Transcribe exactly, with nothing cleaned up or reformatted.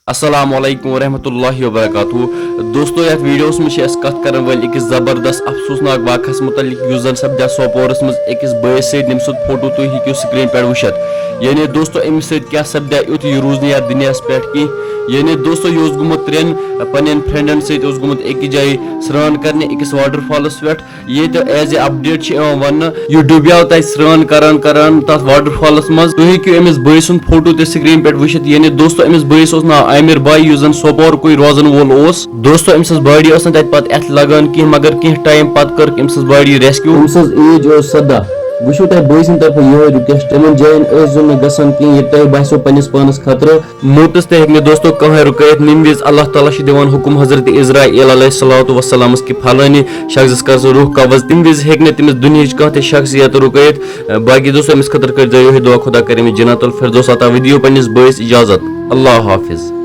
السلام علیکم ورحمۃ اللہ وبرکاتہ۔ دوستو، یتھ ویڈیوس منٛز چھِ أسۍ کتھ کرن وٲلۍ أکِس زبردست افسوسناک واقعس متعلق، یُس زن سپدیو سوپورس منٛز أکِس بٲیِس سۭتۍ، ییٚمہِ سُنٛد فوٹو تُہۍ ہیٚکِو سکرین پٮ۪ٹھ وٕچھِتھ۔ یعنی دوستو، أمِس سۭتۍ کیٛاہ سپدیو یُتھ، یہِ روٗز نہٕ یتھ دُنیاہس پٮ۪ٹھ کینٛہہ۔ یعنی دوستو، یہِ اوس گوٚمُت ترٛٮ۪ن پننٮ۪ن فرینڈن سۭتۍ، اوس گوٚمُت أکِس جایہِ سرٛان کرنہِ أکِس واٹر فالس پٮ۪ٹھ۔ ییٚتہِ ایز اے اپڈیٹ چھِ یِوان وننہٕ، یہِ ڈُبیو تتہِ سرٛان کران کران تتھ واٹر فالس منٛز۔ تُہۍ ہیٚکِو أمِس بٲے سُنٛد فوٹو تہِ سکرین پٮ۪ٹھ وٕچھِتھ۔ یعنی دوستو، أمِس بٲیِس اوس ناو عامر بھائی، یُس زن سوپورکُے روزن وول اوس۔ دوستو، أمۍ سٕنٛز باڈی ٲس نہٕ تتہِ پتہٕ اتھِ لگان کینٛہہ، مگر کینٛہہ ٹایم پتہٕ کٔرٕکھ أمۍ سٕنٛز باڈی ریسکیو۔ أمۍ سٕنٛز ایج ٲس سداہ۔ وٕچھِو تۄہہِ بٲے سٕنٛدِ طرفہٕ یِہوٚے رِکویسٹ، تِمن جاین ٲسۍ زیو نہٕ گژھان کینٛہہ، ییٚتہِ تۄہہِ باسیو پننِس پانس خطرٕ۔ موتس تہِ ہیٚکہِ نہٕ دوستو کانٛہہ رُکٲیِتھ۔ نمہِ وِزِ اللہ تعالیٰ چھِ دِوان حُکم حضرت عزرائیل علیہ الصلوۃ والسلامس کہِ فلٲنی شخصس کر سا روح قبض، تمہِ وِزِ ہیٚکہِ نہٕ تٔمِس دُنیہٕچ کانٛہہ تہِ شخصیت رُکٲیِتھ۔ باقی دوستو، أمِس خٲطرٕ کٔرۍ زیو یِہوٚے دعا، خۄدا کَرِ أمِس جنت الفردوس عطا۔ ویڈیو پننِس بٲیِس اجازت۔ اللہ حافظ۔